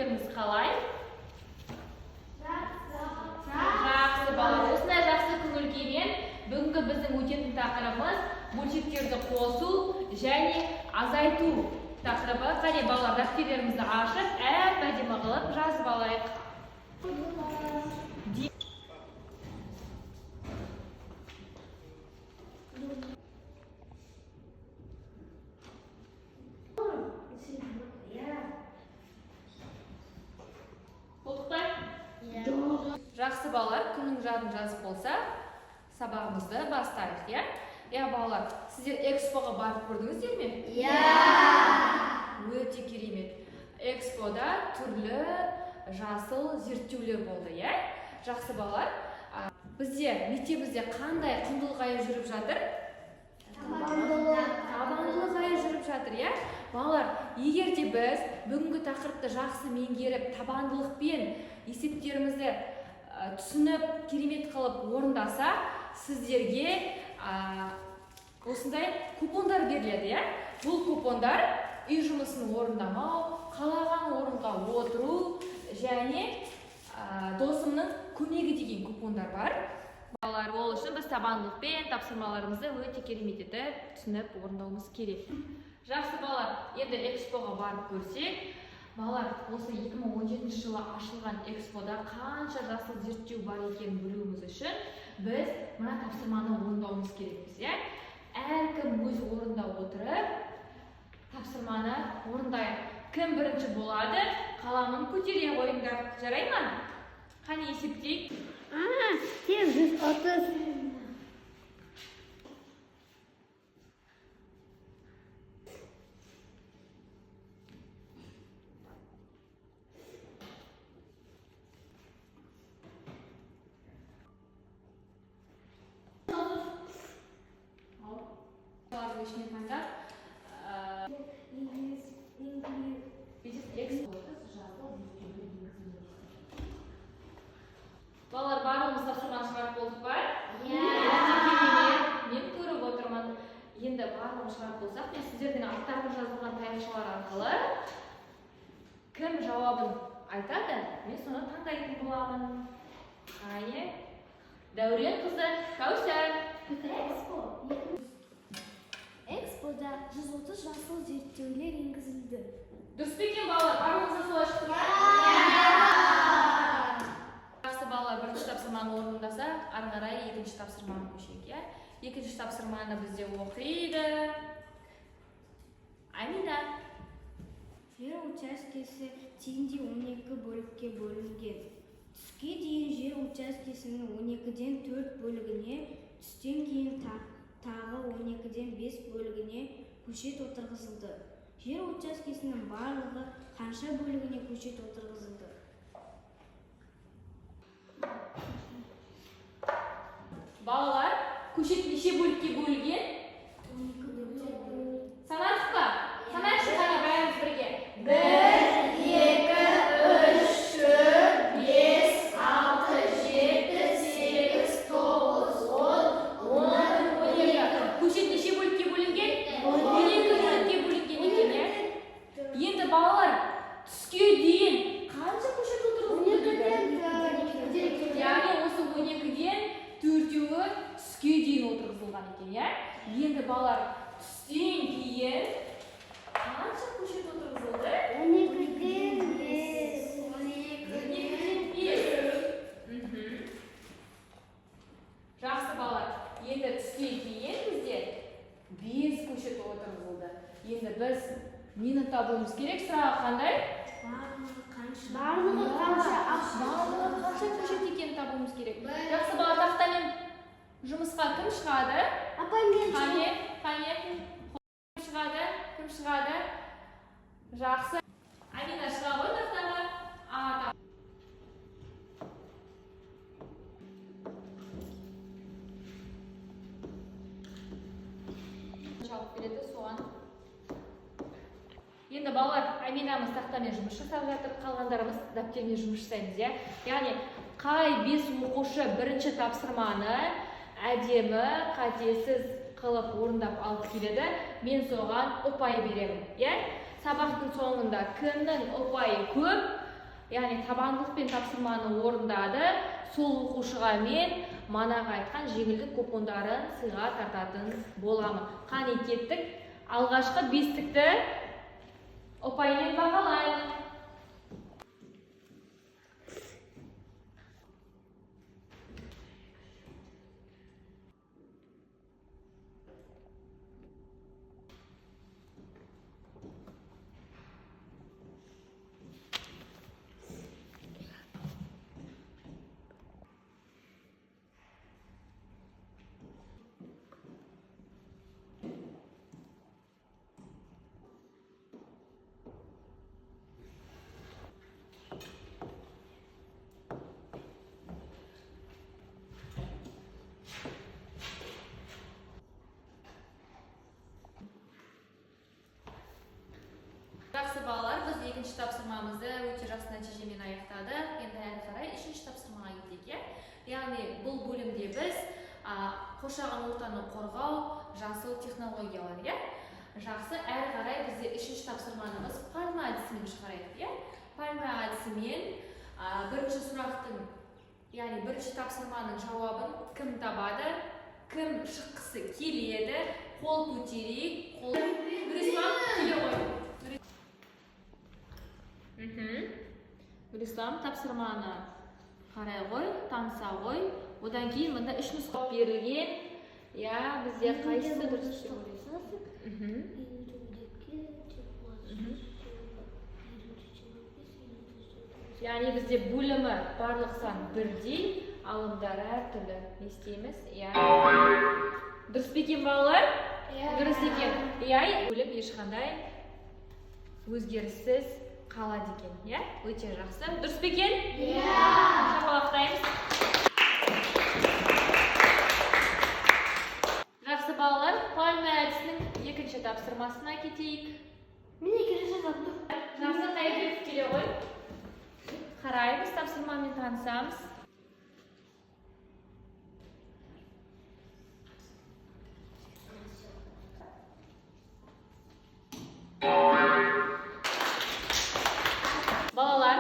Көңіл күйлеріңіз қалай? Жақсы, балалар. Осындай жақсы көңіл күймен бүгінгі біздің өтетін тақырыбымыз бөлшектерді қосу және азайту тақырыбы. Қане, балалар, дәптерлерімізді ашып, әп әдемі қылып жазып алайық. Болдық па? Жақсы, балалар, күннің жадын жазып болса, сабағымызды бастайық, иә? Иә, балалар, сіздер экспоға барып көрдіңіздер ме? Иә. Өте керемет. Экспода түрлі жасыл зерттеулер болды, иә? Жақсы, балалар. Бізде мектебімізде қандай құндылық айы жүріп жатыр? Табандылық айы жүріп жатыр, иә? Балалар, егер де біз бүгінгі тақырыпты жақсы меңгеріп, табандылықпен есептерімізді түсініп, керемет қылып орындасақ, сіздерге осындай купондар беріледі, иә? Бұл купондар үй жұмысын орындамау, қалаған орынға отыру және досымның көмегі деген купондар бар. Балалар, ол үшін біз табандылықпен тапсырмаларымызды өте керемет етіп түсініп орындауымыз керек. Жақсы, балалар, енді экспоға барып көрсек, балалар, осы 2017 жылы ашылған экспода қанша жасыл зерттеу бар екенін білуіміз үшін біз мына тапсырманы орындауымыз керекпіз, иә? Әркім өз орнында отырып тапсырманы орындайық. Кім бірінші болады, қаламын көтере қойыңдар. Жарай ма? Қане, есептейік. 830. Олардың ішінен таңдап, экспо. Балалар, барлығымыз тапсырманы шығарып болдық па? Иә. Өте керемет. Мен көріп отырмын. Енді барлығын шығарып болсақ, мен сіздердің аттарыңыз жазылған таяқшалар арқылы кім жауабын айтады, мен соны таңдайтын боламын. Қане, Дәурен қызы Кәусар. Экспода 130 жасыл зерттеулер енгізілді. Дұрыс па екен, балалар? Барлығыңыз солай шықты ма? Жақсы, балалар, бірінші тапсырманы орындасақ, ары қарай екінші тапсырмаға көшейік, иә? Екінші тапсырманы бізде оқиды Амина. Жер учаскесі теңдей 12 бөлікке бөлінген. Түске дейін жер учаскесінің 12-ден 4 бөлігіне, түстен кейін тағы 12-ден 5 бөлігіне көшет отырғызылды. Жер учаскесінің барлығы қанша бөлігіне көшет отырғызылды? Балалар, көшет неше бөлікке бөлінген? 12 бөлікке. Санадық па? Санайықшы, қане, бәріміз бірге. 1, 2, 3, 4, 5, 6, 7, 8, 9, 10, 11, 12. Көшет неше бөлікке бөлінген? 12 бөлікке бөлінген екен, иә? Енді, балалар, түске дейін қанша көшет отырғызылды дейді? Яғни осы 12-ден төртеуі түске дейін отырғызылған екен, иә? Енді, балалар, түстен кейін қанша көшет отырғызылды? 12-ден 5. 12-ден 5. Жақсы, балалар, енді түстен кейін бізде 5 көшет отырғызылды. Енді біз нені табуымыз керек? Сұрағы қандай? Барлығы қанша? Барлығы қанша? Барлығы қанша көшет екенін табуымыз керек. Жақсы, бала, тақтамен жұмысқа кім шығады? Апай, мен. Қане, қане, кім шығады? Кім шығады? Жақсы, Амина шыға ғой тақтаға. А, алып береді соған. Енді, балалар, Аминамыз тақтамен жұмыс жасап жатыр, қалғандарымыз дәптермен жұмыс жасаймыз, иә? Яғни қай бес оқушы бірінші тапсырманы әдемі, қатесіз қылып орындап алып келеді, мен соған ұпай беремін, иә? Сабақтың соңында кімнің ұпайы көп яғни табандылықпен тапсырманы орындады, сол оқушыға мен манағы айтқан жеңілдік купондарын сыйға тартатын боламын. Қане, кеттік. Алғашқы бестікті ұпаймен бағалаймын. Жақсы, балалар, біз екінші тапсырмамызды өте жақсы нәтижемен аяқтадық. Енді әрі қарай үшінші тапсырмаға кетейік, иә? Яғни бұл бөлімде біз қоршаған ортаны қорғау, жасыл технологиялар, иә? Жақсы, әрі қарай бізде үшінші тапсырманы біз пальма әдісімен шығарайық, иә? Пальма әдісімен бірінші сұрақтың, яғни бірінші тапсырманың жауабын кім табады, кім шыққысы келеді, қол көтерейік, қол. Нұрислам, келе ғой. Нұрислам, тапсырманы қарай ғой, таныса ғой. Одан кейін мында үш нұсқа берілген. Иә, бізде қайсысы дұрыс деп ойлайсыз? Яғни бізде бөлімі барлық сан бірдей, алымдары әртүрлі. Не істейміз? Иә. Дұрыс па екен, балалар? Дұрыс екен. Иә, бөлім ешқандай өзгеріссіз қалады екен, иә? Өте жақсы. Дұрыс па екен? Иә. Шапалақтаймыз. Жақсы, балалар, пальма әдісінің екінші тапсырмасына кетейік. Мен екінші таптым. Жақсы, Қайырбеков келе ғой. Қараймыз, тапсырмамен танысамыз. Балалар,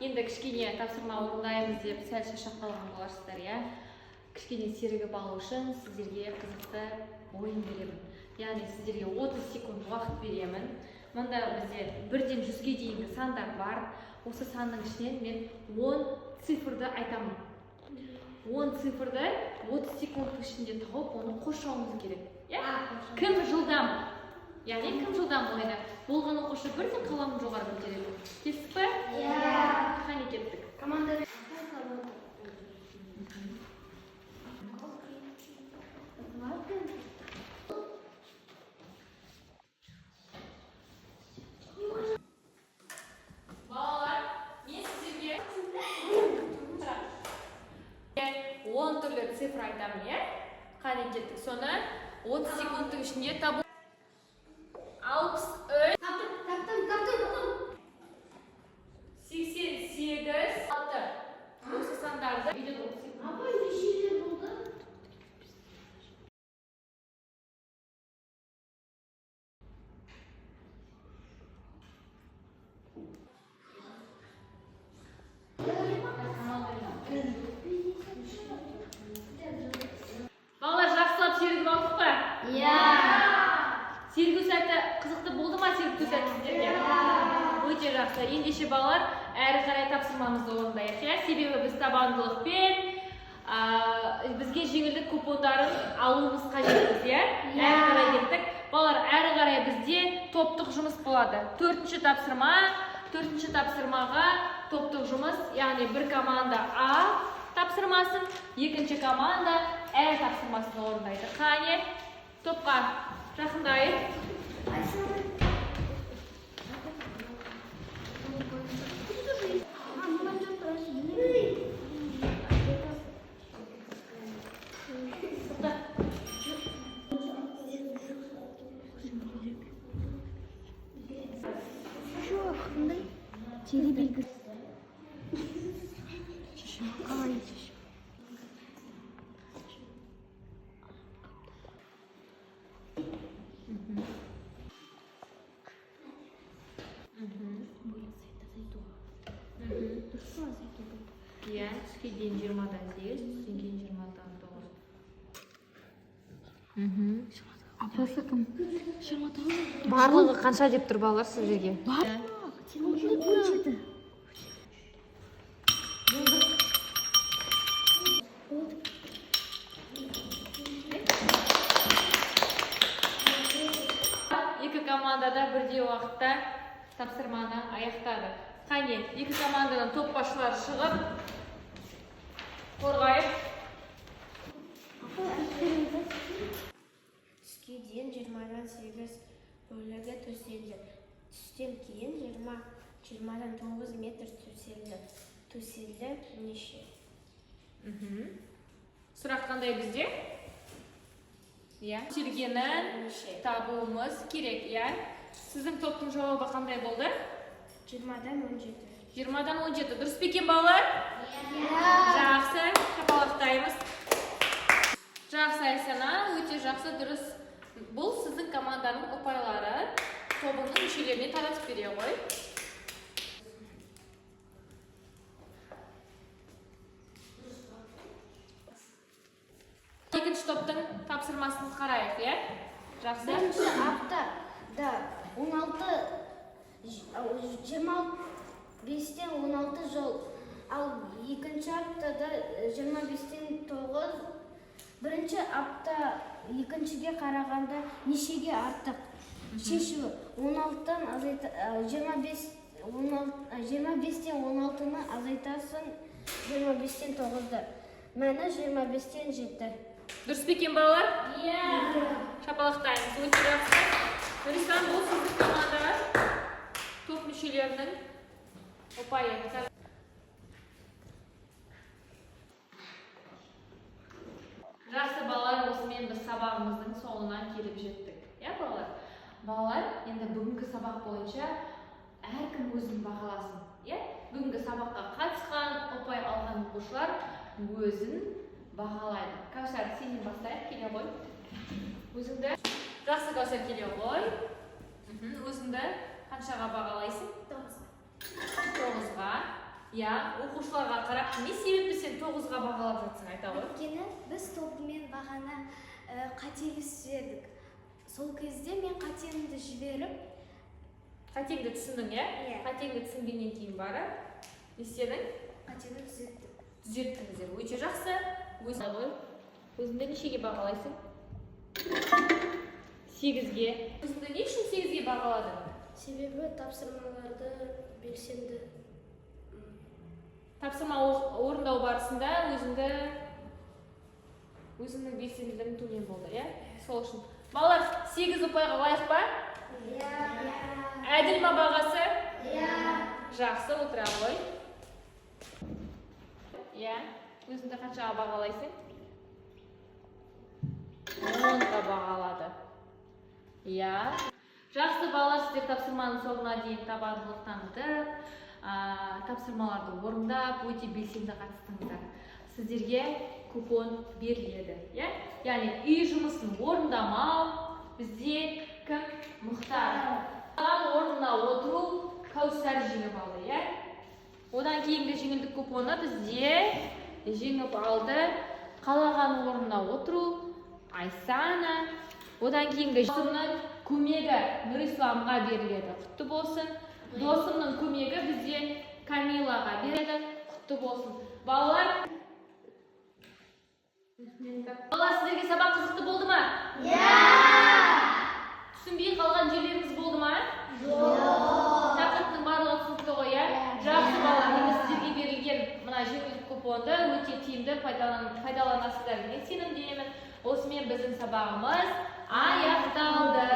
енді кішкене тапсырма орындаймыз деп сәл шаршап қалған боларсыздар, иә? Кішкене сергіп алу үшін сіздерге қызықты ойын беремін. Яғни сіздерге 30 секунд уақыт беремін. Мұнда бізде бірден 100-ге дейінгі сандар бар. Осы санның ішінен мен 10 цифрды айтамын. 10 цифрды 30 секундтың ішінде тауып, оны қоршауымыз керек. Иә? Кім жылдам? Яғни кім жылдам ойнайды? Болған оқушы бірден қаламын жоғары көтереді. Келістік пе? Иә. Қане, кеттік. Команда. Балалар, мен сіздерге 10 түрлі цифр айтамын, иә? Қане, кеттік. Соны 30 секундтың ішінде табу. 63. Таптым, таптым, таптым. 88, 6. Осы сандарды видеода 30 секунд. Апай, неше болды? Балалар, жақсылап сергіп алдық па? Иә. Сергу сәті қызықты болды ма, сергу сәті сіздерге? Өте жақсы. Ендеше, балалар, әрі қарай тапсырмамызды орындайық, иә? Себебі біз табандылықпен, бізге жеңілдік купондарын алуымыз қажетпіз, иә? Иә. Әрі қарай кеттік. Балалар, әрі қарай бізде топтық жұмыс болады. Төртінші тапсырма, төртінші тапсырмаға топтық жұмыс, яғни бір команда А тапсырмасын, екінші команда Ә тапсырмасын орындайды. Қане, топқа жақындайық. Тоқта. Тері белгісі. Қалай шешім? Дұрыс па, Зәке? Иә, түске дейін 28, түстен кейін 9. Апасы кім? 29. Барлығы қанша деп тұр, балалар, сіздерге? 17. Болды. Екі командада бірдей уақытта тапсырманы аяқтады. Қане, екі командадан топ басшылары шығып, қорғайық. Түске дейін 8 бөлігі төселді. Түстен кейін 9 метр төселді. Төселді неше? Сұрақ қандай бізде? Иә. Төселгенін Неше? табуымыз керек, иә. Сіздің топтың жауабы қандай болды? 17. 17. Дұрыс па екен, балалар? Иә. Жақсы, шапалақтаймыз. Жақсы, Айсана, өте жақсы, дұрыс. Бұл сіздің команданың ұпайлары. Тобыңның мүшелеріне таратып бере ғой. Екінші топтың тапсырмасын қарайық, иә? Жақсы. Бірінші аптада 16 25-тен 16 жол, ал екінші аптада 25-тен 9. Бірінші апта екіншіге қарағанда нешеге артық? Шешуі: 16-тан азайта 25 16 25-тен 16-ны азайтасың 25-тен 9-ды. Мәні 25-тен 7. Дұрыс па екен, балалар? Иә. Шапалақтаймыз. Өте жақсы. Нұрислам, бұл сіздің команда топ мүшелерінің ұпайы. Жақсы, балалар, осымен біз сабағымыздың соңына келіп жеттік. Иә, балалар? Балалар, енді бүгінгі сабақ бойынша әркім өзін бағаласын. Иә? Бүгінгі сабаққа қатысқан, ұпай алған оқушылар өзін бағалайды. Кәусар, сенен бастайық, келе ғой. Өзіңді. Жақсы, Кәусар, келе ғой. Өзіңді қаншаға бағалайсың? 9-ға. Иә, оқушыларға қарап, не себепті сен 9-ға бағалап жатсың, айта ғой. Өйткені біз тобымен бағана қателес жібердік. Сол кезде мен қатемді жіберіп, Қатеңді түсіндің, иә? Иә. Қатеңді түсінгеннен кейін барып, не істедің? Қатені түзеттім. Түзеттіңіздер. Өте жақсы. Өзің ғой. Өзіңді нешеге бағалайсың? 8-ге. Өзіңді не үшін 8-ге бағаладың? Себебі тапсырмаларды белсенді Тапсырма орындау барысында өзіңнің белсенділігің төмен болды, иә? Сол үшін. Балалар, 8 ұпайға лайық па? Иә. Әділ ма бағасы? Иә. Жақсы, отыра ғой. Иә, өзіңді қаншаға бағалайсың? 10-ға бағалады. Иә. Жақсы, балалар, сіздер тапсырманың соңына дейін табандылық танытып, тапсырмаларды орындап, өте белсенді қатыстыңыздар. Сіздерге купон беріледі, иә? Яғни үй жұмысын орындамау бізде кім? Мұхтар. Қалған орнына отыру Кәусар жеңіп алды, иә? Одан кейінгі жеңілдік купоны бізде жеңіп алды қалаған орнына отыру Айсана. Одан кейінгі досымның көмегі Нұрисламға беріледі, құтты болсын. Досымның көмегі бізде Камилаға беріледі, құтты болсын. Балалар, балалар, сіздерге сабақ қызықты болды ма? Иә. Түсінбей қалған жерлеріңіз болды ма? Жоқ. Тақырыптың барлығы түсінікті ғой, иә? Жақсы, балалар, енді сіздерге берілген мына жеңілдік купонды өте тиімді пайдаланасыздар деген сенімдемін. Осымен біздің сабағымыз аяқталды.